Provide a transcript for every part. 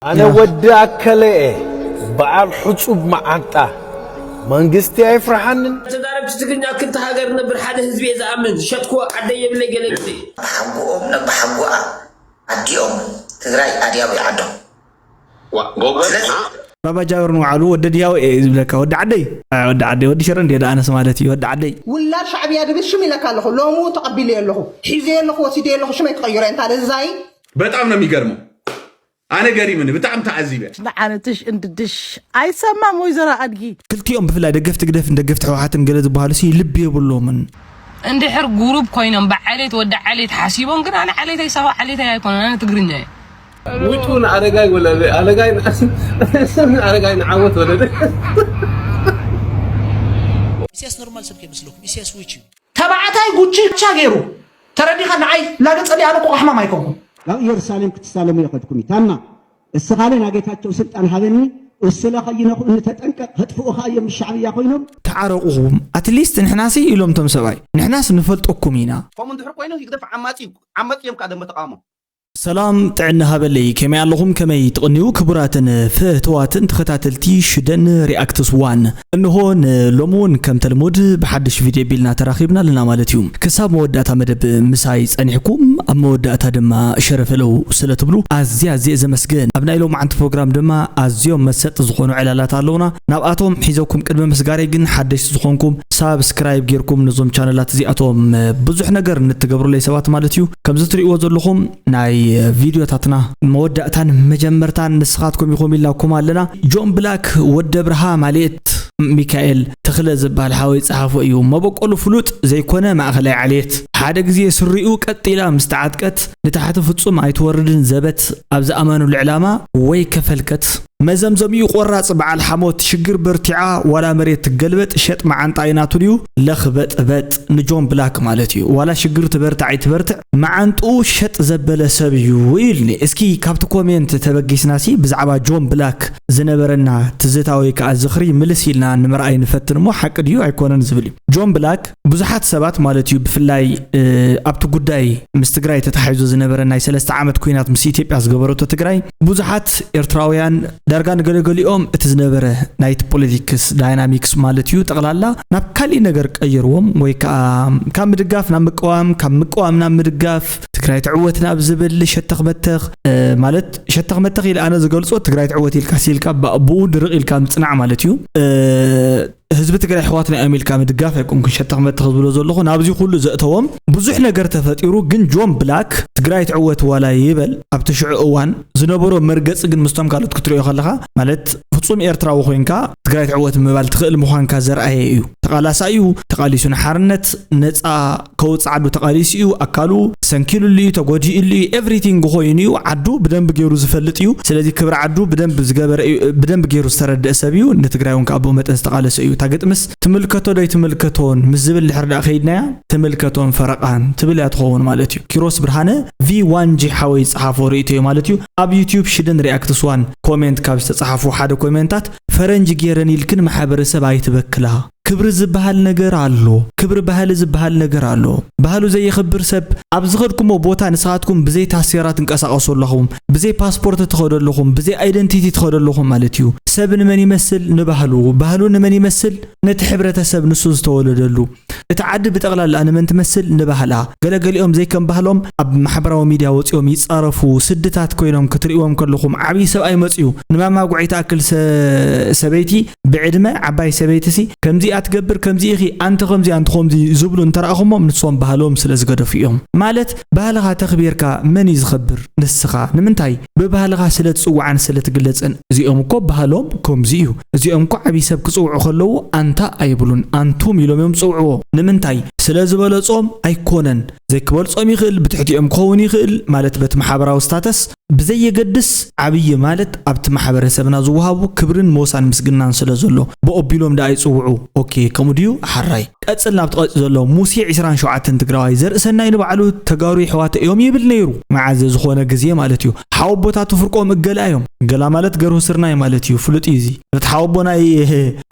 ኣነ ወዲ ኣከለ እየ፣ በዓል ሕጹብ መዓንጣ። መንግስቲ ኣይፍርሓንን። ተዛረብቲ ትግርኛ ክልተ ሃገር ነብር ሓደ ህዝቢ እየ ዝኣምን። ዝሸጥክዎ ዓደይ የብለይ ገለ ግዜ። ብሓጎኦም ነብሓጎኣ ኣዲኦም ትግራይ ኣድያዊ ዓዶም። ዋ፣ ጎበዝ። ስለዚ አ? ባባ ጃብር ንባዕሉ ወዲ ድያው እየ ዝብለካ። ወዲ ዓደይ፣ አ፣ ወዲ ዓደይ፣ ወዲ ሽረ እንደ ኣነስ ማለት እዩ። ወዲ ዓደይ። ውላድ ሻዕብያ ድብል ሽም ኢለካ ኣለኹ። ሎሚ እውን ተቐቢለዮ ኣለኹ። ሒዘዮ ኣለኹ፣ ወሲደዮ ኣለኹ። ሽመይ ክቐይሮ እንታ ደዛይ በጣም ነው የሚገርመው። ኣነ ገሪምኒ ብጣዕሚ ተዓዚበ። ንዓነትሽ እንድድሽ ኣይሰማም ወይዘሮ ኣድጊ። ክልቲኦም ብፍላይ ደገፍቲ ግደፍን ደገፍቲ ህወሓትን ገለ ዝበሃሉ ሲ ልቢ የብሎምን። እንድሕር ጉሩብ ኮይኖም ብዓሌት ወዲ ዓሌት ሓሲቦም ግን ኣነ ዓሌተይ ሳዋ ዓሌተይ ኣይኮነን ኣነ ትግርኛ እየ። ውጩ ንኣረጋይ ወለደ ኣረጋይ ንዓስ ኣረጋይ ንዓወት ወለደ። ኢሳያስ ኖርማል ሰብ ከይመስለኩም ኢሳያስ ውጭ እዩ። ተባዕታይ ጉቺ ብቻ ገይሩ ተረዲኻ ንዓይ ላገጸሊ ኣነ እኮ ኣሕማም ኣይኮንኩን። ናብ ኢየሩሳሌም ክትሳለሙ የኸድኩም እዩ። ታማ እስኻለ ናጌታቸው ስልጣን ሃበኒ እስለ ኸይነኹ እንተጠንቀቕ ከጥፍኡኻ እዮም ምስ ሻዕብያ ኮይኖም። ተዓረቑኹም ኣትሊስት ንሕናሲ ኢሎም ቶም ሰብኣይ ንሕናስ ንፈልጠኩም ኢና። ከምኡ እንድሕር ኮይኑ ህግደፍ ዓማፂ ዓመፅ እዮም ከዓ ደንበ ተቃውሞ። ሰላም ጥዕና ሃበለይ ከመይ ኣለኹም ከመይ ትቕንዩ ክቡራትን ፍትዋትን ተኸታተልቲ ሽደን ሪኣክትስ ዋን። እንሆ ንሎሚ እውን ከም ተልሙድ ብሓድሽ ቪድዮ ቢልና ተራኺብና ኣለና ማለት እዩ። ክሳብ መወዳእታ መደብ ምሳይ ጸኒሕኩም ኣብ መወዳእታ ድማ ሸረፈለው ስለ ትብሉ ኣዝየ ኣዝየ ዘመስግን። ኣብ ናይ ሎማዓንቲ ፕሮግራም ድማ ኣዝዮም መሰጥ ዝኾኑ ዕላላት ኣለውና። ናብኣቶም ሒዘኩም ቅድሚ ምስጋረይ ግን ሓደሽቲ ዝኾንኩም ሳብስክራይብ ጌርኩም ነዞም ቻነላት እዚኣቶም ብዙሕ ነገር ንትገብሩለይ ሰባት ማለት እዩ። ከምዚ ትርእይዎ ዘለኹም ናይ ቪድዮታትና መወዳእታን መጀመርታን ንስኻትኩም ኢኹም ኢልናኩም ኣለና። ጆን ብላክ ወደ ብርሃ ማለት ሚካኤል ተኽለ ዝበሃል ሓወይ ጸሓፎ እዩ። መበቆሉ ፍሉጥ ዘይኮነ ማእኸላይ ዓሌት ሓደ ግዜ ስሪኡ ቀጥ ኢላ ምስ ተዓጥቀት ንታሕቲ ፍጹም ኣይትወርድን ዘበት ኣብ ዝኣመኑሉ ዕላማ ወይ ከፈልከት መዘምዘሚኡ ቆራጽ በዓል ሓሞት ሽግር በርቲዓ ዋላ መሬት ትገልበጥ ሸጥ መዓንጣ ኣይናቱ ድዩ ለኽበጥበጥ ንጆን ብላክ ማለት እዩ ዋላ ሽግር ትበርታዕ ኣይትበርትዕ መዓንጥኡ ሸጥ ዘበለ ሰብ እዩ ኢልኒ እስኪ ካብቲ ኮሜንት ተበጊስናሲ ብዛዕባ ጆን ብላክ ዝነበረና ትዝታ ወይ ከዓ ዝኽሪ ምልስ ኢልና ንምርኣይ ንፈትን እሞ ሓቂ ድዩ ኣይኮነን ዝብል እዩ ጆን ብላክ ብዙሓት ሰባት ማለት እዩ ብፍላይ ኣብቲ ጉዳይ ምስ ትግራይ ተታሒዙ ዝነበረ ናይ ሰለስተ ዓመት ኩናት ምስ ኢትዮጵያ ዝገበረቶ ትግራይ ብዙሓት ኤርትራውያን ዳርጋ ንገለገሊኦም እቲ ዝነበረ ናይቲ ፖለቲክስ ዳይናሚክስ ማለት እዩ ጠቕላላ ናብ ካሊእ ነገር ቀይርዎም ወይ ከዓ ካብ ምድጋፍ ናብ ምቅዋም ካብ ምቅዋም ናብ ምድጋፍ ትግራይ ትዕወት ናብ ዝብል ሸተኽ መተኽ ማለት ሸተኽ መተኽ ኢለ ኣነ ዝገልፆ ትግራይ ትዕወት ኢልካ ሲልካ ብኡ ድርቕ ኢልካ ምፅናዕ ማለት እዩ ህዝቢ ትግራይ ኣሕዋትና እዮም ኢልካ ምድጋፍ ኣይኮንኩን ሸተኽ መተኽ ዝብሎ ዘለኹ ናብዚ ኩሉ ዘእተዎም ብዙሕ ነገር ተፈጢሩ ግን ጆን ብላክ ትግራይ ትዕወት ዋላ ይበል ኣብቲ ሽዑ እዋን ዝነበሮ መርገፂ ግን ምስቶም ካልኦት ክትሪኦ ከለኻ ማለት ፍፁም ኤርትራዊ ኮይንካ ትግራይ ትዕወት ምባል ትኽእል ምዃንካ ዘርኣየ እዩ ተቓላሳይ እዩ ተቓሊሱ ንሓርነት ነፃ ከውፅእ ዓዱ ተቓሊሱ እዩ ኣካሉ ሰንኪሉሉ እዩ ተጎዲእሉ እዩ everything ኮይኑ እዩ ዓዱ ብደንብ ገይሩ ዝፈልጥ እዩ ስለዚ ክብሪ ዓዱ ብደንብ ዝገበረ እዩ ብደንብ ገይሩ ዝተረደአ ሰብ እዩ ንትግራይ እውን ከኣ ብኡ መጠን ዝተቓለሰ እዩ እታ ግጥምስ ትምልከቶ ዶ ኣይትምልከቶን ምስ ዝብል ድሕር ደኣ ከይድናያ ትምልከቶን ፈረቓን ትብል እያ ትኸውን ማለት እዩ ኪሮስ ብርሃነ ቪ ዋን ጂ ሓወይ ጸሓፎ ርእይቶ እዩ ማለት እዩ ኣብ ዩትዩብ ሽደን ሪኣክትስ ዋን ኮሜንት ካብ ዝተጸሓፉ ሓደ ኮሜንታት ፈረንጂ ገይረን ኢልክን ማሕበረሰብ ኣይትበክላ ክብሪ ዝበሃል ነገር ኣሎ ክብሪ ባህሊ ዝበሃል ነገር ኣሎ ባህሉ ዘየኽብር ሰብ ኣብ ዝኸድኩሞ ቦታ ንስኻትኩም ብዘይ ታሴራ ትንቀሳቐሱ ኣለኹም ብዘይ ፓስፖርት ትኸዱ ኣለኹም ብዘይ ኣይደንቲቲ ትኸዱ ኣለኹም ማለት እዩ ሰብ ንመን ይመስል ንባህሉ ባህሉ ንመን ይመስል ነቲ ሕብረተሰብ ንሱ ዝተወለደሉ እቲ ዓዲ ብጠቕላላ ንመን ትመስል ንባህላ ገለገሊኦም ዘይከም ባህሎም ኣብ ማሕበራዊ ሚድያ ወፂኦም ይፃረፉ ስድታት ኮይኖም ክትርእዎም ከለኹም ዓብዪ ሰብኣይ መፅዩ ንማማ ጉዒ ትኣክል ሰበይቲ ብዕድመ ዓባይ ሰበይትሲ ከምዚኣ ትገብር ከምዚ ኢኺ ኣንቲ ከምዚ ኣንቲ ከምዚ ዝብሉ እንተረኣኹሞም ንሶም ባህሎም ስለ ዝገደፉ እዮም ማለት ባህልኻ ተኽቢርካ መን እዩ ዝኸብር ንስኻ ንምንታይ ብባህልኻ ስለ ትፅዋዕን ስለ ትግለፅን እዚኦም እኮ ባህሎም ከምዚ እዩ እዚኦም እኮ ዓብዪ ሰብ ክፅውዑ ከለዉ ኣንታ ኣይብሉን ኣንቱም ኢሎም እዮም ዝፅውዕዎ ንምንታይ ስለ ዝበለፆም ኣይኮነን ዘይክበልፆም ይኽእል ብትሕቲኦም ክኸውን ይኽእል ማለት በቲ ማሕበራዊ ስታተስ ብዘየገድስ ዓብዪ ማለት ኣብቲ ማሕበረሰብና ዝወሃቡ ክብርን ሞሳን ምስግናን ስለ ዘሎ ብኦቢሎም ደኣ ይፅውዑ ኦኬ ከምኡ ድዩ ሓራይ ቀፅል ናብቲ ቀፂ ዘሎ ሙሴ ዕስራን ሸውዓተን ትግራዋይ ዘርእሰናይ ንባዕሉ ተጋሩ ይሕዋተ እዮም ይብል ነይሩ መዓዘ ዝኾነ ግዜ ማለት እዩ ሓወቦታቱ ፍርቆም እገላ እዮም እገላ ማለት ገርሁ ስርናይ ማለት እዩ ፍሉጥ እዩ እዚ። ነቲ ሓወቦ ናይ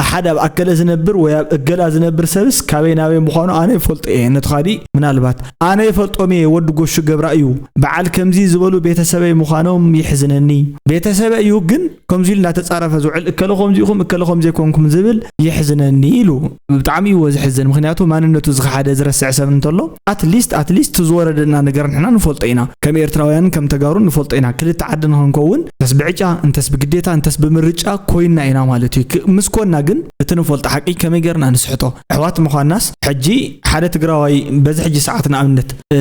ሓደ ኣብ ኣከለ ዝነብር ወይ ኣብ እገላ ዝነብር ሰብስ ካበይ ናበይ ምዃኑ ኣነ ይፈልጦ እየ። ነቲ ካዲ ምናልባት ኣነ ይፈልጦም እየ። ወዲ ጎሹ ገብራ እዩ በዓል ከምዚ ዝበሉ ቤተሰበይ ምዃኖም ይሕዝነኒ። ቤተሰበ እዩ ግን ከምዚ ኢሉ እናተጻረፈ ዝውዕል እከለ ከምዚ ኢኹም እከለ ከምዚ ኣይኮንኩም ዝብል ይሕዝነኒ ኢሉ። ብጣዕሚ እዩ ዝሕዝን። ምኽንያቱ ማንነቱ ዝኸሓደ ዝረስዕ ሰብ እንተሎ ኣትሊስት ኣትሊስት ዝወረደና ነገር ንሕና ንፈልጦ ኢና። ከም ኤርትራውያን ከም ተጋሩ ንፈልጦ ኢና። ክልተ ዓዲ ንኽንከውን እንተስ ብዕጫ እንተስ ብግዴታ እንተስ ብምርጫ ኮይና ኢና ማለት እዩ። ክ- ምስ ኮና ግን እቲ ንፈልጦ ሓቂ ከመይ ጌርና ንስሕቶ? ኣሕዋት ምዃናስ ሕጂ ሓደ ትግራዋይ በዚ ሕጂ ሰዓት ንኣብነት እ፣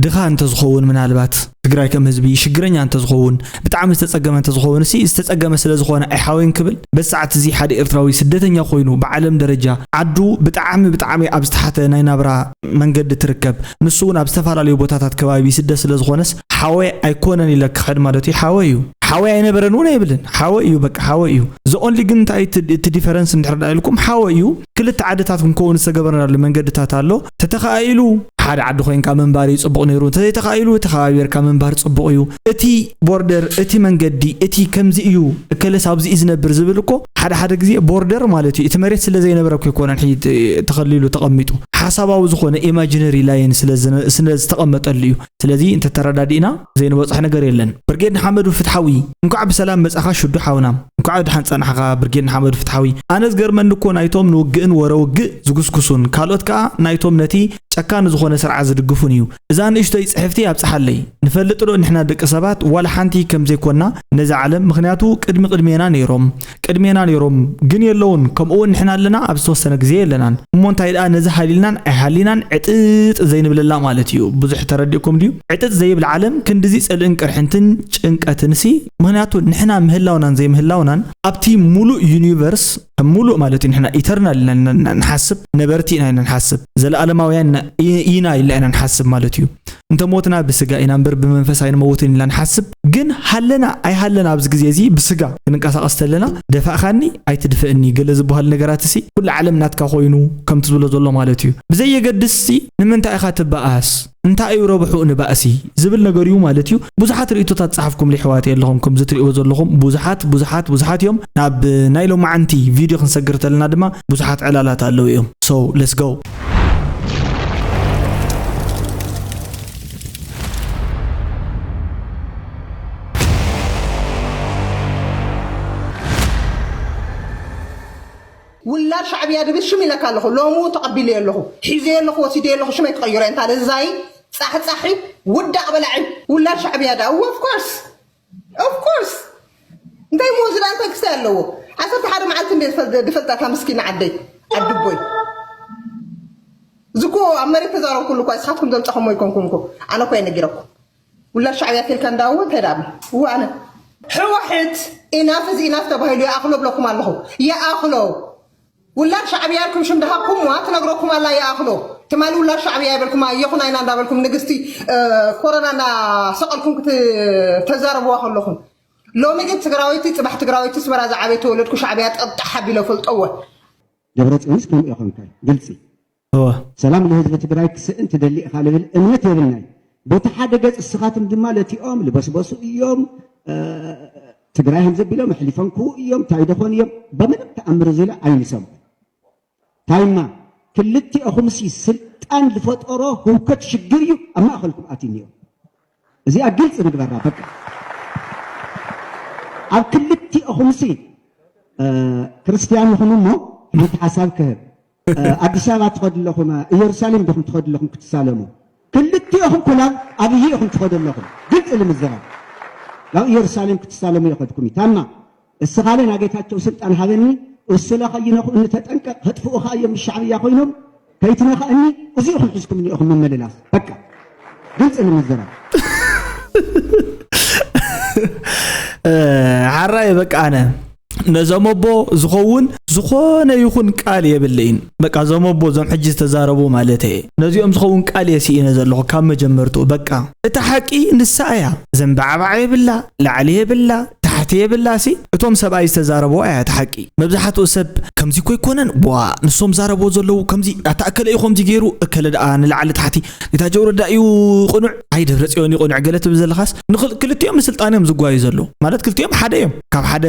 ድኻ እንተዝኸውን ምናልባት ትግራይ ከም ህዝቢ ሽግረኛ እንተዝኸውን ብጣዕሚ ዝተጸገመ እንተዝኸውን ሲ ዝተጸገመ ስለ ዝኾነ ኣይሓወይን ክብል በዚ ሰዓት እዚ ሓደ ኤርትራዊ ስደተኛ ኮይኑ ብዓለም ደረጃ ዓዱ ብጣዕሚ ብጣዕሚ ኣብ ዝተሓተ ናይ ናብራ መንገዲ ትርከብ ንሱ እውን ኣብ ዝተፈላለዩ ቦታታት ከባቢ ስደት ስለ ዝኾነስ ሓወይ ኣይኮነን ኢለ ክሕድ ማለት እዩ። ሓወይ እዩ። ሓወይ ኣይነበረን እውን ኣይብልን። ሓወይ እዩ። በቃ ሓወይ እዩ። The only ግን እንታይ እቲ እቲ ዲፈረንስ እንድሕር ዳ ኢልኩም ሓወይ እዩ። ክልተ ዓድታት ክንከውን ዝተገበረናሉ መንገድታት ኣሎ። ተተኻኢሉ ሓደ ዓዲ ኮይንካ ምንባር እዩ ጽቡቕ ነይሩ። እንተዘይተኻኢሉ ተኸባቢርካ ምንባር ጽቡቕ እዩ። እቲ ቦርደር እቲ መንገዲ እቲ ከምዚ እዩ እከለስ ኣብዚ እዩ ዝነብር ዝብል እኮ ሓደ ሓደ ግዜ ቦርደር ማለት እዩ። እቲ መሬት ስለ ዘይነበረ እኮ ይኮነን ሕጂ ተኸሊሉ ተቐሚጡ ሓሳባዊ ዝኾነ ኢማጂነሪ ላይን ስለ ዝተቐመጠሉ እዩ። ስለዚ እንተተረዳዲእና ዘይንበጽሕ ነገር የለን። ብርጌድ ንሓመዱ ፍትሓዊ እንኳዕ ብሰላም መጻኻ ሽዱ ሓውና። እንኳዕ ድሓን ጸናሕኻ ብርጌድ ንሓመዱ ፍትሓዊ። ኣነ ዝገርመኒ እኮ ናይቶም ንውግእን ወረ ውግእ ዝጉስጉሱን ካልኦት ከኣ ናይቶም ነቲ ጨካን ዝኾነ ስርዓት ዝድግፉን እዩ። እዛ ንእሽቶይ ጽሕፍቲ ኣብጽሓለይ። ንፈልጥ ዶ ንሕና ደቂ ሰባት ዋላ ሓንቲ ከም ዘይኮና ነዛ ዓለም ምኽንያቱ ቅድሚ ቅድሜና ነይሮም ቅድሜና ነይሮም ግን የለውን ከምኡ እውን ንሕና ኣለና ኣብ ዝተወሰነ ግዜ የለናን እሞ እንታይ ደኣ ነዚ ሃሊልናን ኣይሃሊናን ዕጥጥ ዘይንብለላ ማለት እዩ ብዙሕ ተረዲእኩም ድዩ ዕጥጥ ዘይብል ዓለም ክንድዚ ጽልእን ቅርሕንትን ጭንቀትን ሲ ምኽንያቱ ንሕና ምህላውናን ዘይምህላውናን ኣብቲ ሙሉእ ዩኒቨርስ ከም ሙሉእ ማለት እዩ ንሕና ኢተርናል ኢና ንሓስብ ነበርቲ ኢና ኢና ንሓስብ ዘለኣለማውያን ኢና ኢልና ኢና ንሓስብ ማለት እዩ እንተ ሞትና ብስጋ ኢና እምበር ብመንፈስ ኣይንመውትን ኢልና ንሓስብ ግን ሃለና ኣይሃለና ኣብዚ ግዜ እዚ ብስጋ ክንንቀሳቐስ ተለና ደፋእኻኒ ኣይትድፍእኒ ገለ ዝበሃል ነገራት ሲ ኩሉ ዓለም ናትካ ኮይኑ ከምቲ ዝብሎ ዘሎ ማለት እዩ ብዘየገድስ ሲ ንምንታይ ኢኻ ትበኣስ እንታይ እዩ ረብሑ ንባእሲ ዝብል ነገር እዩ ማለት እዩ ብዙሓት ርእቶታት ጸሓፍኩም ሊሕዋት የለኹም ከም ዝትርእዎ ዘለኹም ብዙሓት ብዙሓት ብዙሓት እዮም ናብ ናይ ሎማዓንቲ ቪድዮ ክንሰግር ተለና ድማ ብዙሓት ዕላላት ኣለዉ እዮም so let's go ውላድ ሻዕብያ ድብል ሽም ኢለካ ኣለኹ ሎሙ ተቐቢለዮ ኣለኹ ሒዘዮ ኣለኹ ወሲደዮ ኣለኹ ሽመይ ክቐይሮ እንታ ለዛይ ጻሕጻሒ ውዳቕ በላዒ ውላድ ሻዕብያ ዳ of course of course እንታይ ሞ ዝዳ እንታይ ክስታይ ኣለዎ ዓሰርተ ሓደ መዓልቲ እንደ ድፈልጣታ ምስኪና ዓደይ ዓድቦይ ዝኮ ኣብ መሬት ተዛረብኩሉ እኳ ንስኻትኩም ዘምጻኹሞ ኣይኮንኩም እኮ ኣነ እኮ ነጊረኩም ውላድ ሻዕብያ ቴልካ እንዳው እንታይ ዳም እዋ ኣነ ሕወሕት ኢናፍ እዚ ኢናፍ ተባሂሉ ይኣኽሎ ብለኩም ኣለኹ ይኣኽሎ ውላድ ሻዕብያ ኢልኩም ሽም ድሃብኩምዋ ትነግረኩም ኣላ ይኣኽሎ ትማሊ ውላድ ሻዕብያ ይበልኩም ኣየኹና ኢና እንዳበልኩም ንግስቲ ኮረና እንዳሰቐልኩም ተዛረብዋ ከለኹም ሎሚ ግን ትግራወይቲ ፅባሕ ትግራወይቲ ስመራ ዝዓበየ ተወለድኩ ሻዕብያ ጠጣሕ ኣቢለ ፈልጠወ ደብረፅዮንስ ከምኡ ኢኹም እንታይ ግልፂ እወ ሰላም ንህዝቢ ትግራይ ክስእን ትደሊ ኢኻ ልብል እምነት የብልናይ። በቲ ሓደ ገፅ እስኻትም ድማ ለቲኦም ልበስበሱ እዮም ትግራይ ሃም ዘቢሎም ኣሕሊፎም ክው እዮም ታይ ደኾን እዮም በምንም ተኣምር እዚ ኢለ ኣይንሰምዖ። ታይማ ክልቲኦኹምሲ ስልጣን ዝፈጠሮ ህውከት ሽግር እዩ ኣብ ማእኸልኩም ኣትዩ እኒኦ። እዚኣ ግልፂ ንግበራ በቃ። ኣብ ክልቲኦኹምሲ ክርስትያን ኢኹም እሞ ሓንቲ ሓሳብ ክህብ ኣዲስ ኣበባ ትኸዱ ኣለኹም፣ ኢየሩሳሌም ዲኹም ትኸዱ ኣለኹም ክትሳለሙ? ክልቲኦኹም ኩላብ ኣብይ ኢኹም ትኸዱ ኣለኹም? ግልፂ ንምዝራብ ናብ ኢየሩሳሌም ክትሳለሙ የኸድኩም እዩ። ታማ እስኻለ ናጌታቸው ስልጣን ሃበኒ እሱለ ከይነኹእኒ ተጠንቀቕ ከጥፍኡኻ እዮም ምስ ሻዕብያ ኮይኖም ከይትነኻእኒ እዚኹም ሒዝኩም እኒኦኹም ምምልላስ በቃ ግልፂ ንምዝራብ ሓራይ በቃ ኣነ ነዞም ኣቦ ዝኸውን ዝኾነ ይኹን ቃል የብለይን። በቃ እዞም ኣቦ እዞም ሕጂ ዝተዛረቡ ማለት እየ። ነዚኦም ዝኸውን ቃል እየ ስኢነ ዘለኹ ካብ መጀመርትኡ። በቃ እታ ሓቂ ንሳ እያ። ዘንባዕባዕ የብላ፣ ላዕሊ የብላ፣ ታሕቲ የብላ ሲ። እቶ እቶም ሰብኣይ ዝተዛረብዎ ኣያ እቲ ሓቂ። መብዛሕትኡ ሰብ ከምዚ እኮ ኣይኮነን፣ ቧ፣ ንሶም ዛረብዎ ዘለዉ ከምዚ፣ ኣታ እከለ እዩ ከምዚ ገይሩ፣ እከለ ደኣ ንላዕሊ ታሕቲ፣ ጌታቸው ረዳ እዩ ቅኑዕ፣ ኣይ ደብረጽዮን እዩ ቅኑዕ ገለ ትብል ዘለኻስ፣ ንኽል-፣ ክልቲኦም ንስልጣን እዮም ዝጓዩ ዘለዉ። ማለት ክልቲኦም ሓደ እዮም፣ ካብ ሓደ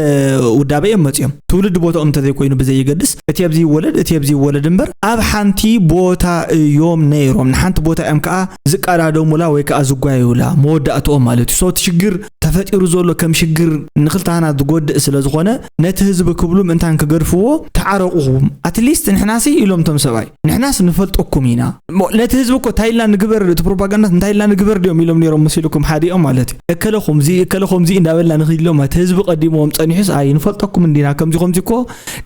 ውዳበ እዮም መጺኦም። ትውልዲ ቦታኦም እንተዘይኮይኑ ብዘየገድስ፣ እቲ ኣብዚ ይወለድ፣ እቲ ኣብዚ ይወለድ እምበር፣ ኣብ ሓንቲ ቦታ እዮም ነይሮም። ንሓንቲ ቦታ እዮም ከኣ ዝቀዳደሙላ ወይ ከኣ ዝጓዩላ፣ መወዳእትኦም ማለት እዩ። So እቲ ሽግር ተፈጢሩ ዘሎ ከም ሽግር ንክልተሃና ዝጎድእ ስለ ዝኾነ፣ ነቲ ህዝቢ ክብሉ ምእንታን ክገድፍዎ፣ ተዓረቑኹም። ኣትሊስት ንሕናሲ ኢሎም እቶም ሰብኣይ፣ ንሕናስ ንፈልጠኩም ኢና። እሞ ነቲ ህዝቢ እኮ እንታይ ኢልና ንግበር፣ እቲ ፕሮፓጋንዳስ እንታይ ኢልና ንግበር ድዮም ኢሎም ነይሮም መሲልኩም ሓዲኦም ማለት እዩ። እከለ ኹምዚ፣ እከለ ኹምዚ እንዳበልና ንኽይድ ኢሎም፣ እቲ ህዝቢ ቀዲምዎም ጸኒሑስ፣ ኣይ ንፈልጠኩም እንዲና፣ ከምዚ ከምዚ እኮ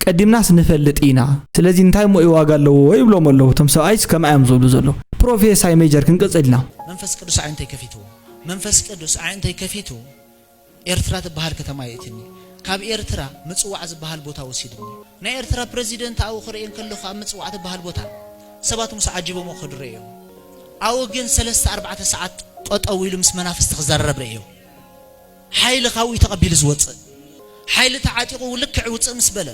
ቀዲምናስ ንፈልጥ ኢና። ስለዚ እንታይ እሞ እዩ ዋጋ ኣለዎ ይብሎም ኣለዉ። እቶም ሰብኣይስ ከምኣ እዮም ዝብሉ ዘለዉ። ፕሮፌሳይ ሜጀር ክንቅጽል ኢና። መንፈስ ቅዱስ ኣዒንተይ ከፊትዎ። መንፈስ ቅዱስ ኣዒንተይ ከፊቱ ኤርትራ ትበሃል ከተማ የእትኒ። ካብ ኤርትራ ምጽዋዕ ዝበሃል ቦታ ወሲድኒ። ናይ ኤርትራ ፕረዚደንት ኣብኡ ክርእየ እንከለኹ ኣብ ምጽዋዕ ትበሃል ቦታ ሰባት ምስ ዓጂቦምዎ ክድረዮም። ኣብኡ ግን ሰለስተ ኣርባዕተ ሰዓት ጠጠው ኢሉ ምስ መናፍስቲ ክዛረብ ርእዮ። ሓይሊ ካብኡ እዩ ተቐቢሉ ዝወጽእ። ሓይሊ ተዓጢቑ ልክዕ ውጽእ ምስ በለ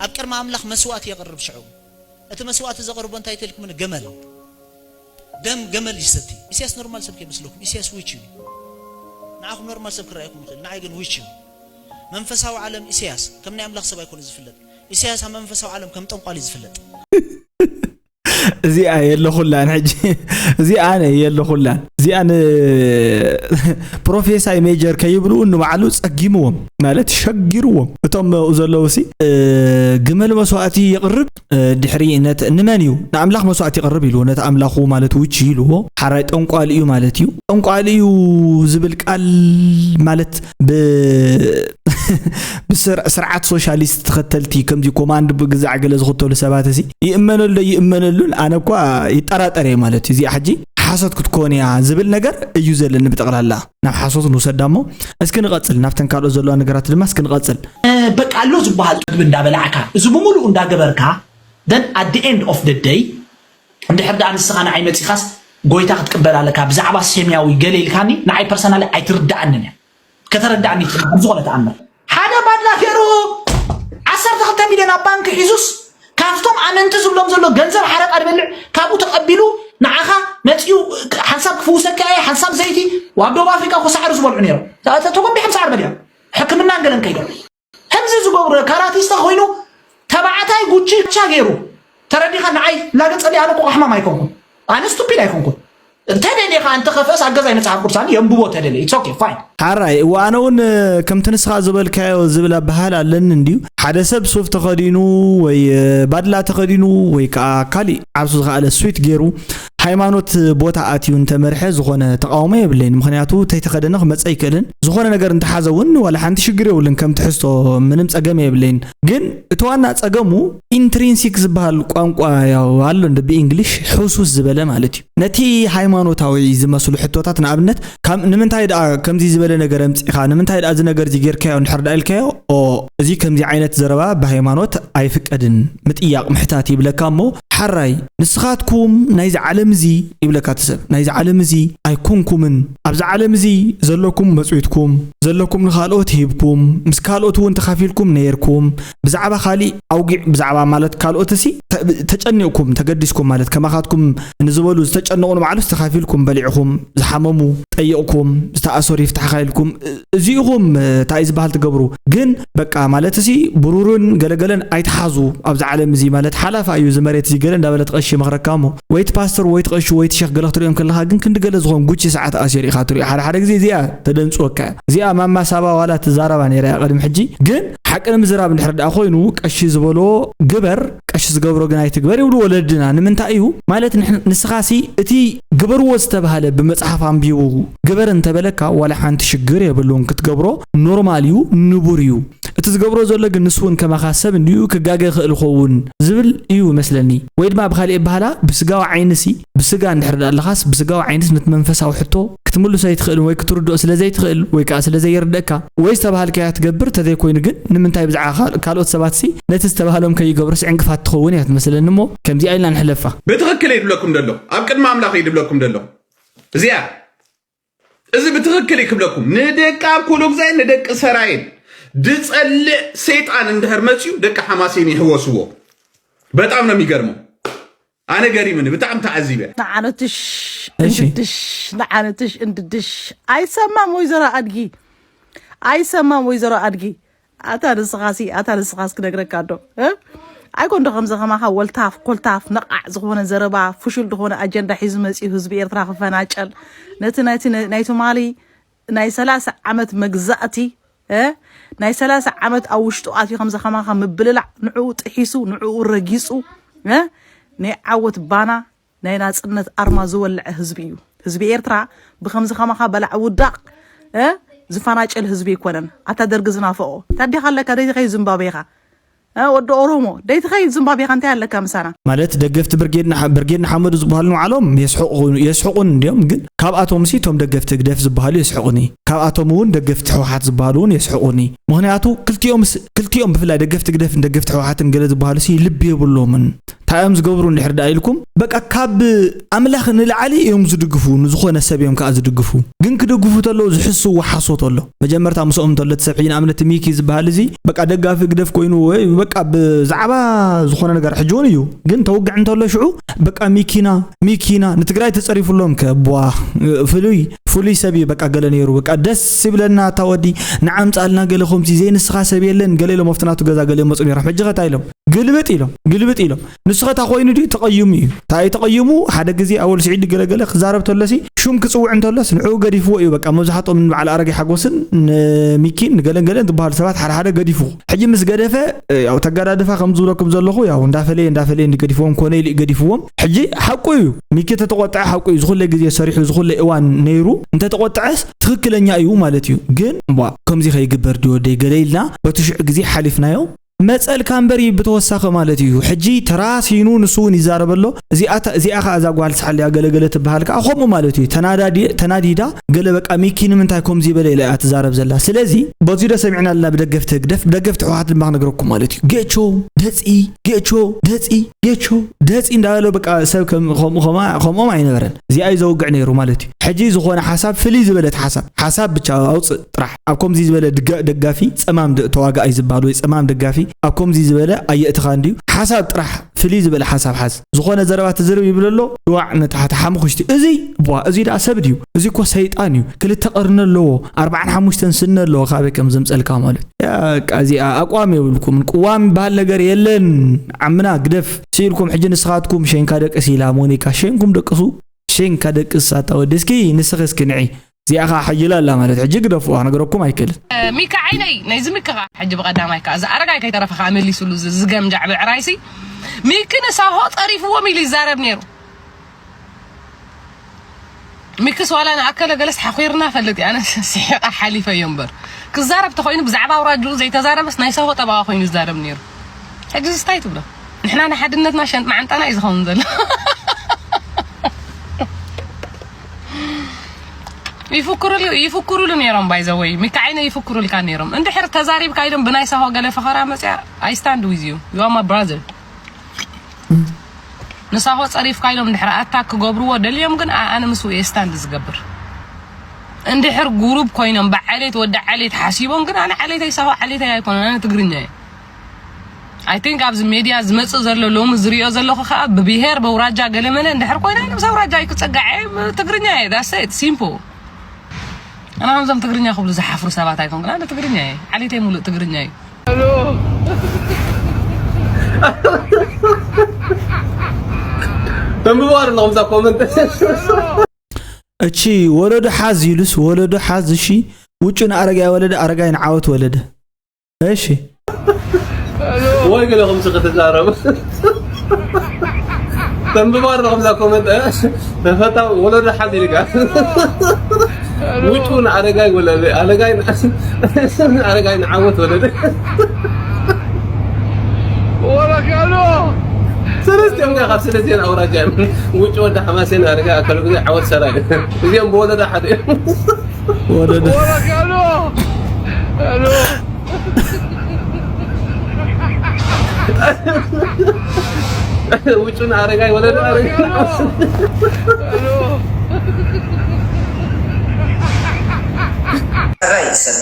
ኣብ ቅድሚ ኣምላኽ መስዋእቲ የቕርብ ሽዑ። እቲ መስዋእቲ ዘቕርቦ እንታይ ተልኩምኒ? ገመል። ደም ገመል ይሰቲ። ኢሳያስ ኖርማል ሰብ ከይመስለኩም። ኢሳያስ ዊች እዩ። ንዓኹም ኖርማል ሰብ ክረኣየኩም ይኽእል፣ ንዓይ ግን ዊች እዩ። መንፈሳዊ ዓለም ኢሳያስ ከም ናይ ኣምላኽ ሰብ ኣይኮነ ዝፍለጥ። ኢሳያስ ኣብ መንፈሳዊ ዓለም ከም ጠንቋል እዩ ዝፍለጥ። እዚኣ የለኹላን ሕጂ። እዚኣ ኣነ የለኹላን። እዚኣ ን-፣ ፕሮፌሳይ ሜጀር ከይብሉ ንባዕሉ ጸጊምዎም፣ ማለት ሸጊርዎም። እቶም ኣብኡ ዘለዉ ሲ፣ እ፣ ግመል መስዋእቲ የቕርብ፣ እ፣ ድሕሪ ነት-፣ ንመን እዩ? ንኣምላኽ መስዋእቲ የቕርብ ኢልዎ። ነቲ ኣምላኹ ማለት ውች ኢልዎ። ሓራይ ጠንቋሊ እዩ ማለት እዩ። ጠንቋሊ እዩ ዝብል ቃል ማለት ብ-፣ ብስር-፣ ስርዓት ሶሻሊስት ተኸተልቲ፣ ከምዚ ኮማንድ ብግዛዕ ገለ ዝኽተሉ ሰባት እዚ ይእመነሉ ዶ ይእመነሉን ኣነ እኳ ይጠራጠር እየ ማለት እዩ። እዚኣ ሕጂ ሓሶት ክትኮን እያ ዝብል ነገር እዩ ዘለኒ ብጠቕላላ። ናብ ሓሶት ንውሰዳ እሞ እስኪ ንቐጽል፣ ናብተን ካልኦት ዘለዋ ነገራት ድማ እስኪ ንቐጽል። እ፣ በቃ ኣሎ ዝበሃል ምግቢ እንዳበላዕካ፣ እዚ ብምሉኡ እንዳገበርካ፣ then at the end of the day፣ እንድሕር ደኣ ንስኻ ንዓይ መጺኻስ ጎይታ ክትቅበል ኣለካ፣ ብዛዕባ ሴምያዊ ገለ ኢልካኒ፣ ንዓይ ፐርሰናሊ ኣይትርድኣንን እያ። ከተረድኣኒ ይትኽእል ብዝኾነ ተኣምር። ሓደ ባድላ ገይሩ ዓሰርተ ክልተ ሚልዮን ኣብ ባንክ ሒዙስ፣ ካብቶም ኣመንቲ ዝብሎም ዘሎ ገንዘብ ሓረጣ ድበልዕ፣ ካብኡ ተቐቢሉ ንዓኻ መጺኡ ሓንሳብ ክፍውሰካ እየ፣ ሓንሳብ ዘይቲ፣ ኣብ ደቡብ ኣፍሪቃ እኮ ሳዕሪ ዝበልዑ ነይሮም። ተጎንቢሖም ሳዕሪ በሊዖም። ሕክምናን ገለን ከይዶም። ከምዚ ዝገብሩ ካራቲስታ ኮይኑ ተባዕታይ ጉቺ ቻ ገይሩ ተረዲኻ ንዓይ ላገጸሊ ኣነ እኮ ኣሕማም ኣይኮንኩን። ኣነ ስቱፒድ ኣይኮንኩን። እንተደሊኻ እንተኸፍእስ ኣገዛይ መጽሓፍ ቅዱስ ኣለ የንብቦ ተደለ። It's okay, fine. ሓራይ እወ ኣነ እውን ከምቲ ንስኻ ዝበልካዮ ዝብል ኣበሃል ኣለኒ እንድዩ። ሓደ ሰብ ሱፍ ተኸዲኑ ወይ ባድላ ተኸዲኑ ወይ ከዓ ካሊእ ዓርሱ ዝኸኣለ ስዊት ገይሩ ሃይማኖት ቦታ ኣትዩ እንተመርሐ ዝኾነ ተቃውሞ የብለይን። ምኽንያቱ ተይተኸደነ ክመጽእ ኣይክእልን። ዝኾነ ነገር እንተሓዘ እውን ዋላ ሓንቲ ሽግር የብሉን። ከም ትሕዝቶ ምንም ጸገም የብለይን። ግን እቲ ዋና ጸገሙ ኢንትሪንሲክ ዝበሃል ቋንቋ ያው ኣሎ እንደ ብኢንግሊሽ ሕሱስ ዝበለ ማለት እዩ። ነቲ ሃይማኖታዊ ዝመስሉ ሕቶታት ንኣብነት ካብ ንምንታይ ደኣ ከምዚ ዝበለ ነገር ኣምጺእኻ? ንምንታይ ደኣ እዚ ነገር እዚ ጌርካዮ? እንድሕር ደኣ ኢልካዮ፣ ኦ፣ እዚ ከምዚ ዓይነት ዘረባ ብሃይማኖት ኣይፍቀድን፣ ምጥያቕ ምሕታት ይብለካ እሞ፣ ሓራይ ንስኻትኩም ናይዚ ዓለም እዚ ይብለካ እቲ ሰብ፣ ናይዚ ዓለም እዚ ኣይኮንኩምን። ኣብዚ ዓለም እዚ ዘለኩም መጽዊትኩም፣ ዘለኩም ንኻልኦት ሂብኩም፣ ምስ ካልኦት እውን ተኻፊልኩም ነይርኩም። ብዛዕባ ካሊእ ኣውጊዕ፣ ብዛዕባ ማለት ካልኦት እሲ ተ-፣ ተጨኒቕኩም፣ ተገዲስኩም ማለት ከማኻትኩም ንዝበሉ ዝተጨነቑ ንባዕሉስ ተኻፊልኩም በሊዕኹም፣ ዝሓመሙ ጠይቕኩም፣ ዝተኣሰሩ ይፍታሕኻ ኢልኩም፣ እ-፣ እዚኢኹም፣ እ፣ እንታይ እዩ ዝበሃል ትገብሩ። ግን በቃ ማለት እሲ ብሩርን ገለገለን ኣይትሓዙ ኣብዚ ዓለም እዚ ማለት ሓላፋ እዩ እዚ መሬት እዚ ገለ እንዳበለ እቲ ቀሺ ይመኽረካ እሞ፣ ወይ እቲ ፓስተር ወይ እቲ ቀሺ ወይ እቲ ሸኽ ገለ ክትሪኦም ከለኻ ግን ክንዲ ገለ ዝኾን ጉቺ ሰዓት ኣሲሩ ኢኻ ትሪኦ። ሓደ ሓደ ግዜ እዚኣ ተደንጽወካ እያ። እዚኣ ማማ ሳባ ዋላ ትዛረባ ነይራ እያ ቅድሚ ሕጂ። ግን ሓቂ ንምዝራብ እንድሕር ደኣ ኮይኑ ቀሺ ዝበሎ ግበር፣ ቀሺ ዝገብሮ ግን ኣይትግበር ይብሉ ወለድና። ንምንታይ እዩ ማለት ንሕ-፣ ንስኻሲ እቲ ግበርዎ ዝተባህለ ብመጽሓፍ ኣንቢቡ ግበር እንተበለካ ዋላ ሓንቲ ሽግር የብሉን፣ ክትገብሮ ኖርማል እዩ፣ ንቡር እዩ። እቲ ዝገብሮ ዘሎ ግን ንሱ እውን ከማኻ ሰብ እንድዩ ክጋገ ይኽእል ኸውን ዝብል እዩ መስለኒ። ወይ ድማ ብኻሊእ ኣበሃህላ ብስጋዊ ዓይንሲ ብስጋ እንድሕር ደኣ ኣለኻስ ብስጋዊ ዓይንስ ነቲ መንፈሳዊ ሕቶ ክትምልሶ ኣይትኽእልን ወይ ክትርድኦ ስለ ዘይትኽእል ወይ ከኣ ስለ ዘይርደእካ ወይ ዝተባሃልካዮ ትገብር፣ ተዘይኮይኑ ግን ንምንታይ ብዛዕባ ካል-፣ ካልኦት ሰባትሲ ነቲ ዝተባህሎም ከይገብሩስ ዕንቅፋት ትኸውን እያ ትመስለኒ እሞ ከምዚኣ ኢልና ንሕለፋ። ብትኽክል እዩ ድብለኩም ደሎ፣ ኣብ ቅድሚ ኣምላኽ እዩ ድብለኩም ደሎ። እዚኣ እዚ ብትኽክል እዩ ክብለኩም። ንደቂ ኣኩሉ ግዛይ ንደቂ ሰራይን ድጸልእ ሰይጣን እንድሕር መፅዩ ደቂ ሓማሴን ይሕወስዎ። በጣም ነው የሚገርመው። ኣነ ገሪምኒ ብጣዕሚ ተዓዚበ። ንዓነትሽ እሺ። እንድድሽ ንዓነትሽ እንድድሽ። ኣይሰማም ወይዘሮ ኣድጊ፣ ኣይሰማም ወይዘሮ ኣድጊ። ኣታ ንስኻሲ ኣታ ንስኻስ ክነግረካ ዶ እ? ኣይኮን ዶ ከምዚ ከማኻ ወልታፍ ኮልታፍ ነቓዕ ዝኾነ ዘረባ፣ ፍሹል ዝኾነ ኣጀንዳ ሒዙ መፂኡ ህዝቢ ኤርትራ ክፈናጨል፣ ነቲ ናይቲ ናይ ትማሊ ናይ ሰላሳ ዓመት መግዛእቲ እ? ናይ ሰላሳ ዓመት ኣብ ውሽጡ ኣትዩ ከምዚ ከማኻ ምብልላዕ ንዕኡ ጥሒሱ ንዕኡ ረጊፁ እ? ናይ ዓወት ባና ናይ ናፅነት ኣርማ ዝወለዐ ህዝቢ እዩ። ህዝቢ ኤርትራ ብከምዚ ከማኻ በላዕ ውዳቕ እ? ዝፈናጨል ህዝቢ ኣይኮነን። ኣታ ደርጊ ዝናፈቖ ታዲኻ ኣለካ ደይትኸይድ ዝምባቤኻ እ? ወዲ ኦሮሞ ደይትኸይድ ዝምባቤኻ እንታይ ኣለካ ምሳና? ማለት ደገፍቲ ብርጌድ ንሓ- ብርጌድ ንሓመዱ ዝበሃሉ ንባዕሎም የስሕቑ- የስሕቑን እንዲዮም። ግን ካብኣቶም ሲ እቶም ደገፍቲ ህግደፍ ዝበሃሉ የስሕቑኒ። ካብኣቶም እውን ደገፍቲ ህወሓት ዝበሃሉ እውን የስሕቑኒ። ምክንያቱ ክልቲኦም ስ- ክልቲኦም ብፍላይ ደገፍቲ ህግደፍን ደገፍቲ ህወሓትን ገለ ዝበሃሉ ሲ ልቢ የብሎምን። እንታይ እዮም ዝገብሩ እንድሕር ደኣ ኢልኩም፣ በቃ ካብ ኣምላኽ ንላዕሊ እዮም ዝድግፉ፣ ንዝኾነ ሰብ እዮም ከዓ ዝድግፉ። ግን ክድግፉ ተለዉ ዝሕስዎ ሓሶት ኣሎ። መጀመርታ ምስኦም እንተሎ እቲ ሰብ ሕጂ ንኣብነት ሚኪ ዝበሃል እዚ በቃ ደጋፊ ህግደፍ ኮይኑ ወይ በቃ ብዛዕባ ዝኾነ ነገር ሕጂ እውን እዩ። ግን ተውግዕ እንተሎ ሽዑ በቃ ሚኪና ሚኪና ንትግራይ ተፀሪፉሎም ከ ቧ ፍሉይ ፍሉይ ሰብ እዩ በቃ ገለ ነይሩ በቃ ደስ ይብለና እታ ወዲ ንዓምፃልና ገለ ከምዚ ዘይንስኻ ሰብ የለን ገለ ኢሎም ኣብቲ ናቱ ገዛ ገለ ይመፁ ነይሮም። ሕጂ ከ እንታይ ኢሎም? ግልብጥ ኢሎም ግልብጥ ኢሎም ንሱ ኸታ ኮይኑ ድዩ ተቐይሙ እዩ እንታይ ተቐይሙ ሓደ ግዜ ኣወል ስዒድ ገለገለ ክዛረብ ተለሲ ሹም ክፅውዕ እንተሎስ ንዕኡ ገዲፍዎ እዩ በቃ መብዛሕትኦም ንበዓል ኣረጋይ ሓጎስን ንሚኪን ንገለን ገለን ዝበሃሉ ሰባት ሓደ ሓደ ገዲፉ ሕጂ ምስ ገደፈ ያው ተጋዳድፋ ከም ዝብለኩም ዘለኹ ያው እንዳፈለየ እንዳፈለየ እንዲገዲፍዎም ኮነ ኢሉ ገዲፍዎም ሕጂ ሓቁ እዩ ሚኪ ተተቆጠዐ ሓቁ እዩ ዝኹለ ግዜ ሰሪሑ ዝኹለ እዋን ነይሩ እንተተቆጠዐስ ትኽክለኛ እዩ ማለት እዩ ግን ቧ ከምዚ ከይግበር ድዩ ወደይ ገለ ኢልና በቲ ሽዑ ግዜ ሓሊፍናዮ መፀልካ እምበር እዩ ብተወሳኺ ማለት እዩ ሕጂ ተራሲኑ ንሱ እውን ይዛረብ ኣሎ እዚኣ ከ እዛ ጓል ሳሕል እያ ገለገለ ትበሃል ከዓ ከምኡ ማለት እዩ ተናዲዳ ገለ በቃ ሚኪ ንምንታይ ከምዚ በለ ኢላ እያ ትዛረብ ዘላ ስለዚ በዚ ዶ ሰሚዕና ኣለና ብደገፍቲ ህግደፍ ብደገፍቲ ህወሓት ድማ ክነግረኩም ማለት እዩ ጌቾ ደፂ ጌቾ ደፂ ጌቾ ደፂ እንዳበለ በቃ ሰብ ከምኦም ኣይነበረን እዚኣ እዩ ዘውግዕ ነይሩ ማለት እዩ ሕጂ ዝኾነ ሓሳብ ፍልይ ዝበለት ሓሳብ ሓሳብ ብቻ ኣውፅእ ጥራሕ ኣብ ከምዚ ዝበለ ደጋፊ ፀማም ተዋጋኣይ ዝበሃል ወይ ፀማም ደጋፊ ኣብ ከምዚ ዝበለ ኣየእትኻን ድዩ ሓሳብ ጥራሕ ፍልይ ዝበለ ሓሳብ ሓዝ ዝኾነ ዘረባ ትዝርብ ይብል ኣሎ ድዋዕ ንታሕቲ ሓሙኽሽቲ እዚ ቧ እዚ ደኣ ሰብ ድዩ እዚ እኮ ሰይጣን እዩ ክልተ ቀርኒ ኣለዎ ኣርባዓን ሓሙሽተን ስኒ ኣለዎ ካበይ ከም ዘምፀልካ ማለት እዚኣ ኣቋም የብልኩምን ቅዋም ይበሃል ነገር የለን ዓምና ግደፍ ስኢልኩም ሕጂ ንስኻትኩም ሸንካ ደቅስ ኢላ ሞኒካ ሸንኩም ደቅሱ ሸንካ ደቅስ ኣታ ወዲ እስኪ ንስኺ እስኪ ንዒ እዚኣ ከዓ ሓይላ ኣላ ማለት ሕጂ ግደፍዋ ክነግረኩም ኣይክእልን። ሚኪ ዓይነይ ናይዚ ሚኪ ከዓ ሕጂ ብቀዳማይ ከዓ እዚ ኣረጋይ ከይተረፈ ከዓ መሊሱሉ እዚ ዝገምጃዕ ብዕራይሲ ሚኪ ንሳሆ ፀሪፍዎም ኢሉ ይዛረብ ነይሩ። ሚኪስ ዋላ ንኣከለ ገለስ ሓኺርና ፈልጥ ኣነ ስሒቐ ሓሊፈዮ እምበር ክዛረብ ተኮይኑ ብዛዕባ ኣውራጅኡ ዘይተዛረበስ ናይ ሳሆ ጠበቃ ኮይኑ ይዛረብ ነይሩ። ሕጂ ዝስታይ ትብሎ ንሕና ንሓድነትና ሸንጥ መዓንጣና እዩ ዝኸውን ዘሎ። ይፍክሩሉ ይፍክሩሉ ነይሮም ባይዘወይ ሚካዓይነ ይፍክሩልካ ነይሮም እንድሕር ተዛሪብካ ኢሎም ብናይ ሳሆ ገለ ፈኸራ መፅያ I stand with you you are my brother ንሳሆ ፀሪፍካ ኢሎም እንድሕር ኣታክ ክገብርዎ ደልዮም ግን ኣነ ምስኡ እየ stand ዝገብር እንድሕር ጉሩብ ኮይኖም ብዓሌት ወዲ ዓሌት ሓሲቦም ግን ኣነ ዓሌተይ ሳሆ ዓሌተይ ኣይኮነን ኣነ ትግርኛ እየ I think ኣብዚ ሜድያ ዝመፅእ ዘሎ ሎሚ ዝሪኦ ዘለኹ ከዓ ብብሄር በውራጃ ገለመለ እንድሕር ኮይና ኣነ ምስ ኣውራጃ ኣይክፀጋዕ እየ ትግርኛ እየ that's it simple ኣነ ከምዞም ትግርኛ ክብሉ ዝሓፍሩ ሰባት ኣይኮንኩን ኣነ ትግርኛ እየ ዓሌተይ ሙሉእ ትግርኛ እዩ ተንብቦ ኣለኹም እዛ ኮመንት እቺ ወለዶ ሓዝ ኢሉስ ወለዶ ሓዝ እሺ ውጩ ንኣረጋይ ወለደ ኣረጋይ ንዓወት ወለደ እሺ ወይ ገለኹም ሲ ክትዛረቡ ተንብቦ ኣለኹም እዛ ኮመንት ተፈታ ወለዶ ሓዝ ኢልካ ውጩ ንኣረጋይ ወለደ ኣረጋይ ንዓወት ወለደ ወረካሎ ሰለስቲኦም ካብ ሰለስቲኦም ኣውራጃ እዮም ውጭ ወደ ሓማሴን ኣረጋ ኣካሉ ግዜ ዓወት ሰራ እዩ እዚኦም ብወለዳ ሓደ እዮም ወለደ ወረካሎ ሎ ውጩን ኣረጋይ ወለደ ኣረጋ ሎ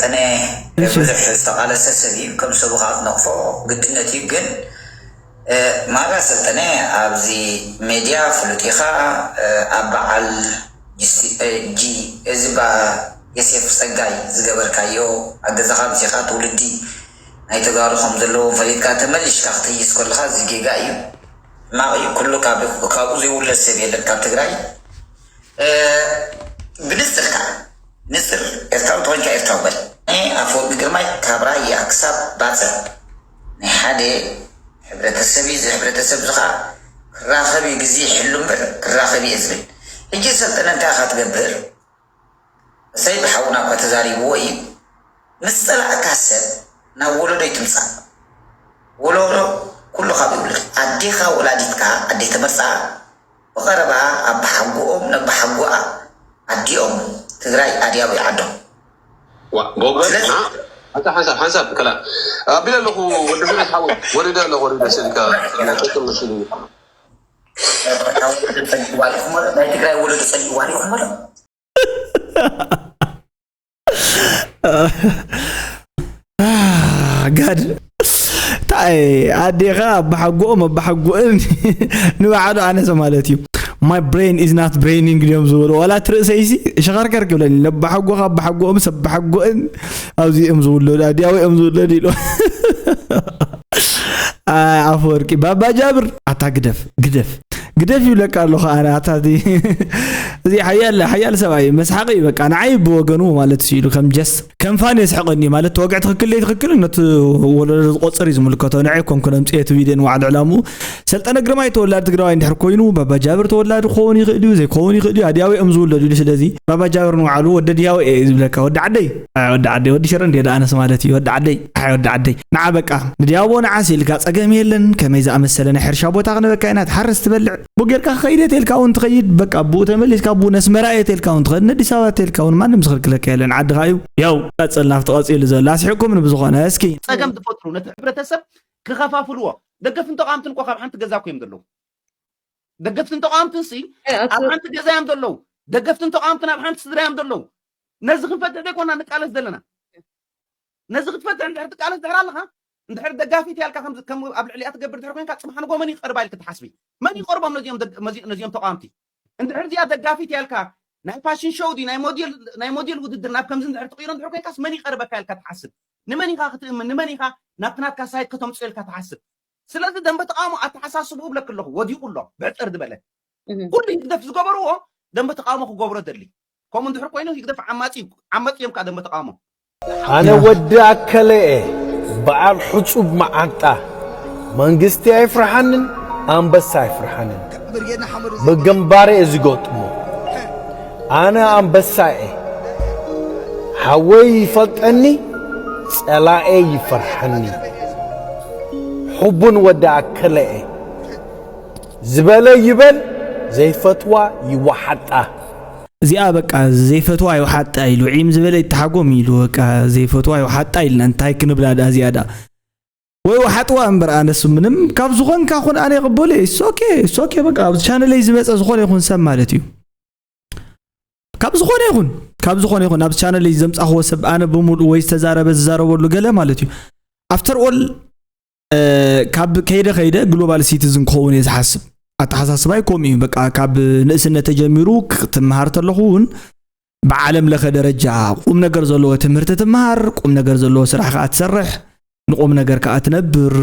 ሰልጠነ ብዙሕ ዝተቓለሰ ሰብ እዩ። ከም ሰቡ ከዓ ትነቕፎ ግድነት እዩ። ግን ማጋ ሰልጠነ ኣብዚ ሜድያ ፍሉጥ ኢኻ። ኣብ በዓል እዚ ባ የሴፍ ጸጋይ ዝገበርካዮ ኣብ ገዛኻ ምሲኻ ትውልዲ ናይ ተጋሩ ከም ዘለዎም ፈሊጥካ ተመሊሽካ ክትይስ ከለኻ እዚ ጌጋ እዩ። ሕማቕ እዩ። ኩሉ ካብኡ ዘይውለድ ሰብ የለን ካብ ትግራይ። ብንፅር ከዓ ንፅር ኤርትራዊ ተኮንካ ኤርትራዊ በል። ኣፈወርቂ ግርማይ ካብ ራያ ክሳብ ባፅዕ ናይ ሓደ ሕብረተሰብ እዩ። እዚ ሕብረተሰብ እዚ ከዓ ክራኸብ እዩ፣ ግዜ ይሕሉ እምበር ክራኸብ እየ ዝብል። ሕጂ ሰልጠነ እንታይ ኢኻ ትገብር? ሰይድ ሓውና እኳ ተዛሪብዎ እዩ። ምስ ፀላእካ ሰብ ናብ ወለዶ ይትምፃእ። ወለዶ ኩሉ ካብ ይውለድ። ኣዴኻ ወላዲትካ ኣደይ ተመርፃ ብቐረባ ኣባሓጎኦም ነባሓጎኣ ኣዲኦም ትግራይ ኣድያዊ ዓዶም ጎበዝ። ሓንሳብ ሓንሳብ ከላ ኣቢለ ኣለኹ። ወዲ ፊረስ ሓወይ ወሪደ ኣለኹ። ወሪደ ስልካ ጠቅም ስል ናይ ትግራይ ወለዶ ፀሊእዋ ሪኢኹም ኣሎ። ጋድ ታይ ኣዴኻ ኣባሓጎኦም ኣባሓጎእን ንባዕሉ ኣነሰ ማለት እዩ። My brain is not braining ድዮም ዝበሉ ዋላ ትርእሰይሲ ሸኸርከር ክብለኒ ነባሓጎኻ ኣባሓጎኦም ሰባሓጎእን ኣብዚ እዮም ዝውለዱ ኣዲያዊ እዮም ዝውለዱ ኢሉ ኣፈወርቂ ባባ ጃብር ኣታ ግደፍ ግደፍ ግደፍ ይብለካ ኣለኹ ኣነ ኣታ እዚ ሓያል ሓያል ሰብኣይ መስሓቂ እዩ በቃ ንዓይ ብወገኑ ማለት እዩ ኢሉ ከም ጀስት ከም ፋን የስሕቀኒ ማለት ተወግዕ ትክክል ለይ ትክክል ነቲ ወለዶ ዝቆፅር እዩ ዝምልከቶ ንዓይ ኮንኩ ነምፅኤ እቲ ቪድዮ ንባዕሉ ዕላምኡ ሰልጠነ ግርማይ ተወላዲ ትግራዋይ እንድሕር ኮይኑ ባባ ጃብር ተወላዲ ክኸውን ይኽእል እዩ ዘይከውን ይኽእል እዩ ኣድያዊ እዮም ዝውለዱ ኢሉ ስለዚ ባባ ጃብር ንባዕሉ ወደ ድያዊ እየ እዩ ዝብለካ ወዲ ዓደይ ወዲ ዓደይ ወዲ ሽረ እንደ ኣነስ ማለት እዩ ወዲ ዓደይ ኣይ ወዲ ዓደይ ንዓ በቃ ንድያቦ ንዓስ ኢልካ ጸገም የለን ከመይ ዝኣመሰለ ናይ ሕርሻ ቦታ ክነበካ ኢና ትሓርስ ትበልዕ ብኡ ጌርካ ክኸይድ እየ ተልካ እውን ትኸይድ በቃ ብኡ ተመሊስካ ብኡ ነስመራ እየ ተልካ እውን ትኸይድ ነዲስ ኣበባ ተልካ እውን ማንም ዝኽልክለካ የለን ዓድኻ እዩ ያው ቀጽል ናብቲ ቀጺሉ ዘሎ ኣስሒቅኩም ንብዝኾነ እስኪ ጸገም ትፈጥሩ ነቲ ሕብረተሰብ ክኸፋፍልዎ ደገፍትን ተቃምትን እኮ ካብ ሓንቲ ገዛ እኮ እዮም ዘለዉ ደገፍትን ተቃምትን ሲ ኣብ ሓንቲ ገዛ እዮም ዘለዉ ደገፍትን ተቃምትን ኣብ ሓንቲ ስድራ እዮም ዘለዉ ነዚ ክንፈትሕ ዘይኮና ንቃለስ ዘለና ነዚ ክትፈትሕ እንድሕር ትቃለስ ድሕር ኣለኻ እንድሕር ደጋፊት ያልካ ከም ኣብ ልዕሊኣ ትገብር ድሕር ኮይንካ ፅባሕ ንጎ መን ይቀርባ ኢልክ ትሓስቢ መን ይቀርቦም ነዚኦም ተቃምቲ እንድሕር እዚኣ ደጋፊት ያልካ ናይ ፋሽን ሾው ድዩ ናይ ሞዴል ውድድር ናብ ከምዚ እንድሕር ትቅይሮ እንድሕር ኮይንካስ መን ይቀርበካ ኢልካ ትሓስብ ንመን ኢኻ ክትእምን ንመን ኢኻ ናብቲ ናትካ ሳይት ከተምፅኦ ኢልካ ትሓስብ ስለዚ ደንበ ተቃውሞ ኣተሓሳስብኡ ብለክ ኣለኹ ወዲቁ ኣሎ ብዕጥር ዝበለ ኩሉ ህግደፍ ዝገበርዎ ደንበ ተቃውሞ ክገብሮ ደሊ ከምኡ እንድሕር ኮይኑ ህግደፍ ዓማፂ ዓመፂ እዮም ከዓ ደንበ ተቃውሞ ኣነ ወዲ ኣከለ እየ በዓል ሕፁብ መዓንጣ መንግስቲ ኣይፍርሓንን ኣንበሳ ኣይፍርሓንን ብግንባረ እየ ዝገጥሞ ኣነ ኣንበሳ እየ ሓወይ ይፈልጠኒ ጸላኤ ይፈርሓኒ ሕቡን ወዲ ኣከለ እየ ዝበለ ይበል ዘይፈትዋ ይወሓጣ እዚኣ በቃ ዘይፈትዋ ይውሓጣ ኢሉ ዒም ዝበለ ይተሓጎም ኢሉ በቃ ዘይፈትዋ ይውሓጣ ኢልና እንታይ ክንብላ ዳ እዚኣ ዳ ወይ ውሓጥዋ እምበር ኣነሱ ምንም ካብ ዝኾንካ ኹን ኣነ ይቕበሉ እየ ሶኬ ሶኬ በቃ ኣብዚ ቻነለይ ዝመፀ ዝኾነ ይኹን ሰብ ማለት እዩ ካብ ዝኾነ ይኹን ካብ ዝኾነ ይኹን ኣብዚ ቻነለይ ዘምፃኽዎ ሰብ ኣነ ብምሉእ ወይ ዝተዛረበ ዝዛረበሉ ገለ ማለት እዩ after all ካብ ከይደ ከይደ ግሎባል ሲቲዝን ክኸውን እየ ዝሓስብ ኣተሓሳስባይ ከምኡ እዩ በቃ ካብ ንእስነት ተጀሚሩ ክትመሃር ተለኹ እውን ብዓለም ለኸ ደረጃ ቁም ነገር ዘለዎ ትምህርቲ ትመሃር ቁም ነገር ዘለዎ ስራሕ ከዓ ትሰርሕ ንቁም ነገር ከዓ ትነብር